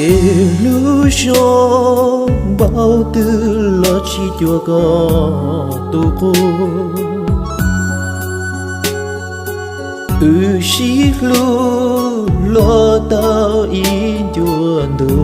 Es lub zoo npaum twg los tsis cuag koj tus qub. Wb sib hlub los tau ib ncua ntu.